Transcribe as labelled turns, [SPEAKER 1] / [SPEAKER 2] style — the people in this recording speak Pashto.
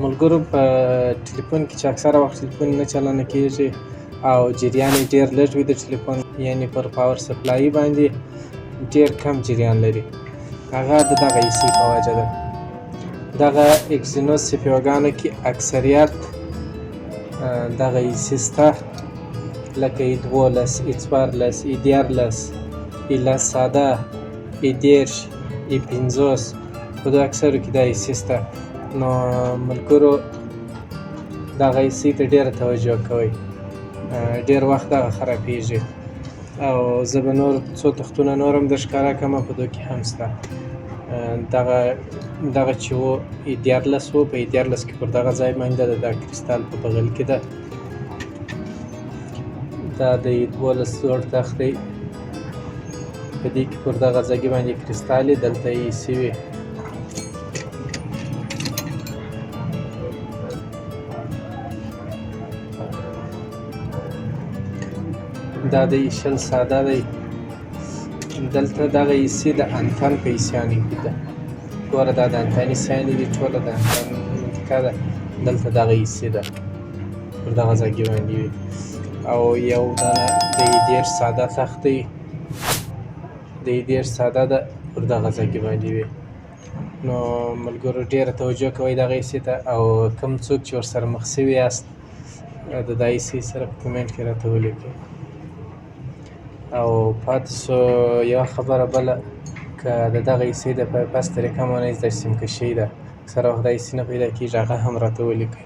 [SPEAKER 1] ملګرو په ټلیفون کې چې اکثره وخت ټلیفون نه چلانه کیږي او جریان یې ډېر لږ وي د ټلیفون، یعنی پر power supply باندې ډېر کم جریان لري، هغه د دغه IC په وجه ده. دغه Exynos CPU ګانو کې اکثریت دغه IC سته، لکه E 12، E 14، E 13، E 10 ساده، E 30، E 50، په دو اکثرو کې دا IC سته. نو ملګرو دغه IC ته ډېره توجه کوئ، ډېر وخت دغه خرابېږي. او زه به نور څو تختونه نور هم در ښکاره کړم، په دو کې هم سته. دغه چې و E 13 و، په E 13 کې پر دغه ځای باندې ده، دا کریستال په بغل کې ده. دا د E 12 زوړ تخت دی، په دې کې پر دغه ځای باندې کریستال دی، دلته IC وي. دا د E 20 ساده دی، دلته دغه IC د انتن په IC یانو کې ده. ګوره دا د انتن IC یانې دي، ټوله د انتن منطقه ده، دلته دغه IC ده پر دغه ځای باندې وي. او یو دانه د E 30 ساده تخت دی، د E 30 ساده ده پر دغه ځای باندې وي. نو ملګرو ډېره توجه کوئ دغه IC ته، او کوم څوک چې ورسره مخ سوي یاست د دا IC سره په comment کې راته ولیکئ. او پاتې سو یوه خبره بله، که د دغه IC د bypass طریقه مو نه زده، سیم کشي ده، اکثره وخت دا IC نه پیدا کېږي، هغه هم راته ولیکئ.